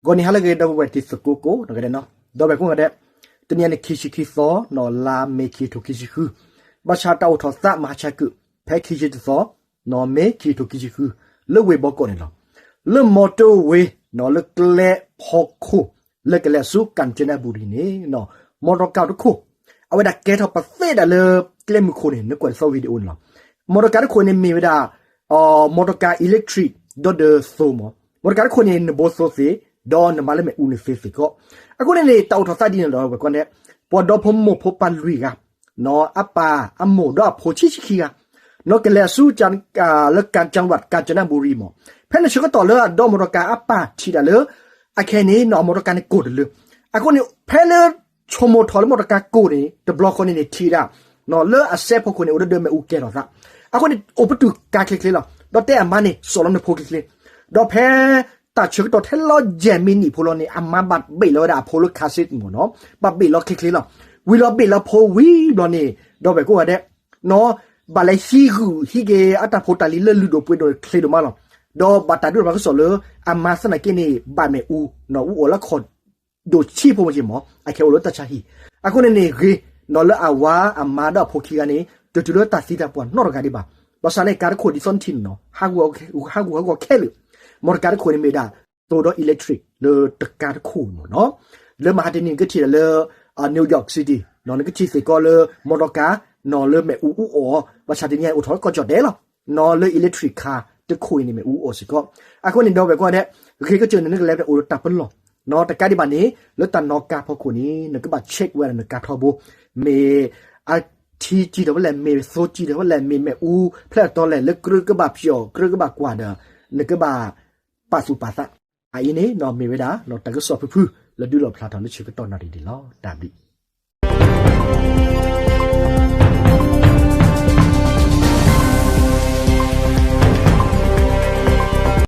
ဂီၤနံၤဟါလၢအဂ့ၤ ဒီပုၢ်ဝဲၢ်တံၤသကိးကိးဂၤဒဲးနီၤ, ဒီပုၢ်ဝဲၢ်ကိးဂၤဒဲး, တနံၤအံၤန့ၣ် ခံဆံခံသီနီၤ, လါမ့ၤ ခံကထိခံဆံဃု, ဘၣ်ဆၣ်တၢ်အိၣ်ထီၣ်သးမဟါဆါကုာ် ဖဲခံဆံတသီ နီၤ မ့ၤ ခံကထိခံဆံဃု လၢဝ့ၢ်ဘီကီးန့ၣ်လီၤ. လၢ motorway နီၤ လၢကျဲဖီခိၣ် လၢကလဲၤဆူ ကၣ်စနဘူရံန့ၣ်နီၤ, မီတီကါတခိၣ် အဝဲဒၣ်ကဲထီၣ်ပသ့ဒၣ်လၢကျဲမုၢ်ခိၣ်န့ၣ် နကွဲးလၢသီ video န့ၣ်လီၤ. မီတီကါတခိၣ်န့ၣ်မ့ၢ်ဝဲဒၣ် မီတီကါ electric ဒီးဒီးသိမး, မီတီကါတခိၣ်န့ၣ် နဘိသိသ့, ဒီးနမၤလၢမ့ၣ်အူန့ၣ်သ့သ့ကီး. အဃိန့ၣ်န့ၣ် တၢ်အိၣ်ထီၣ်သးဒ်န့ၣ်ဒီး ဝဲကီးန့ၣ် ပှၤဒီဖိမိၢ်ဖိပၢ်လွံၢ်ဂၤ, နီၤ အပၢ်အမိၢ်ဒီးအဖိဆံးဆံးခံဂၤ, နီၤ ကလဲၤဆူ လၢ ကၣ်စနဘူရံမး, ဖဲန့ၣ်ဆၢကတီၢ်လၢအဒီမီတီကါအပၢ်ထံၣ်ဒၣ်လၢ အခဲအံၤန့ၣ် နီၤ အမီတီကါန့ၣ်ကိၢ်တလၢ, အဃိန့ၣ် ဖဲလၢ ဆိကမိၣ်ထီၣ်လၢမီတီကါကိၢ်န့ၣ် တဘျီဃီန့ၣ်န့ၣ် ထံၣ်ဒၣ် နီၤ လၢအစဲးဖီခိၣ်န့ၣ် အိၣ်ဒီးမ့ၣ်အူကဲထီၣ်သး, အဃိန့ၣ် အိၣ်ပတုာ်ကါချ့ချ့လီၤ. ဒီးတဲအမါန့ၣ် စိာ်လီၤနဖိချ့ချ့, ဒီးဖဲ တၢ်ဆၢကတီၢ်ထဲလီၤယဲၢ်မံးနံးဖိလီၤန့ၣ် အမါဘၣ်ဘ့ၣ်လီၤဝဲဒၣ်အဖိလၢ car seat မးနီၤ, ဘၣ်ဘ့ၣ်လီၤချ့ချ့လီၤ. ဝံၤလီၤဘ့ၣ်လီၤဖိဝံၤဘျီန့ၣ် ဒီပုၢ်ဝဲၢ်ကိးဂၤဒဲး, နီၤ ဘၣ်လဲၤဟံးဂုာ်ဟံးက့ၤအတၢ်ဖိတၢ်လံၤလၢလုၢ်ဒိၣ်ပှ့ၤဒိၣ်ချ့ဒိၣ်မးလီၤ. ဒီးဘၣ်တၢ်ဒိၣ်ထီၣ်ပှၤကစီၣ်လၢ အမါသနာ်က့န့ၣ် ဘၣ်မ့ၣ်အူ နီၤ အူအီၣ်လၢခီၣ်ဒိၣ်ဆံးဖိမ့ၢ်က့မး, အခဲအံၤအိၣ်လၢတၢ်ဆါဟံၣ်, အဃိန့ၣ်န့ၣ် ဂ့ၤ နီၤ လၢအဝၤအမါဒီးအဖိခံဂၤန့ၣ် တတုၤလၢတၢ်သံတၢ်ပှၢ်နီတဂၤဒံးဘၣ်. ဘၣ်ဆၣ်န့ၣ် ကါတခိၣ်ဒ်သိးနထံၣ်န့ၣ်နီၤ ဟးဂူာ်ဟးဂီၤခဲလၢာ်, မီတီကါတခိၣ်န့ၣ်မ့ၢ်ဒၣ် သိဒီး electric လၢတကါတခိၣ်မးနီၤ. လၢမဟါတနံၤနကထံၣ်ဒၣ်လၢ New York City နီၤ နကထံၣ်စ့ၢ်ကီးလၢ မီတီကါ နီၤ လၢမ့ၣ်အူအူအီၣ်, ဘၣ်ဆၣ်တနံၤအံၤအိၣ်ထီၣ်လၢကီၢ်ကၠီၣ်တဲလီၤ, နီၤ လၢ electric car တခိၣ်အံၤန့ၣ် မ့ၣ်အူအီၣ်စ့ၢ်ကီး. အဃိန့ၣ် ဒီပုၢ်ဝဲၢ်ကိးဂၤဒဲး, ဂ့ၤကတၢၢ်န့ၣ် နကလဲၤအိၣ်ဒီးတၢ်ပလီၢ်, နီၤ တကးဒံးဘၣ်န့ၣ် လၢတၢ်နီၣ်ကါဖီခိၣ်န့ၣ် နကဘၣ် check ဝဲဒၣ်နကါထီဘိ, မ့ၢ်အထံကံထီၣ်ဖဲလဲၣ်, မ့ၢ်သိကံထီၣ်ဖဲလဲၣ်, မ့ၢ်မ့ၣ်အူဖျၢၣ်တီလဲၣ်, လၢကြၢးကဘၣ်ပျီၣ် ကြၢးကဘၣ်ကွၢ်ဒီး နကဘၣ်ပာ်သူၣ်ပာ်သး. အအံၤန့ၣ် မ့ၢ်ဝဲဒၣ် တၢ်ကစီၣ်ဖုၣ်ဖုၣ် လၢဒုးလီၣ်ဖျါထီၣ်လၢဆၢကတီၢ်နၣ်ရံၣ်ဒံးလီၤ. တၢ်ဘျုး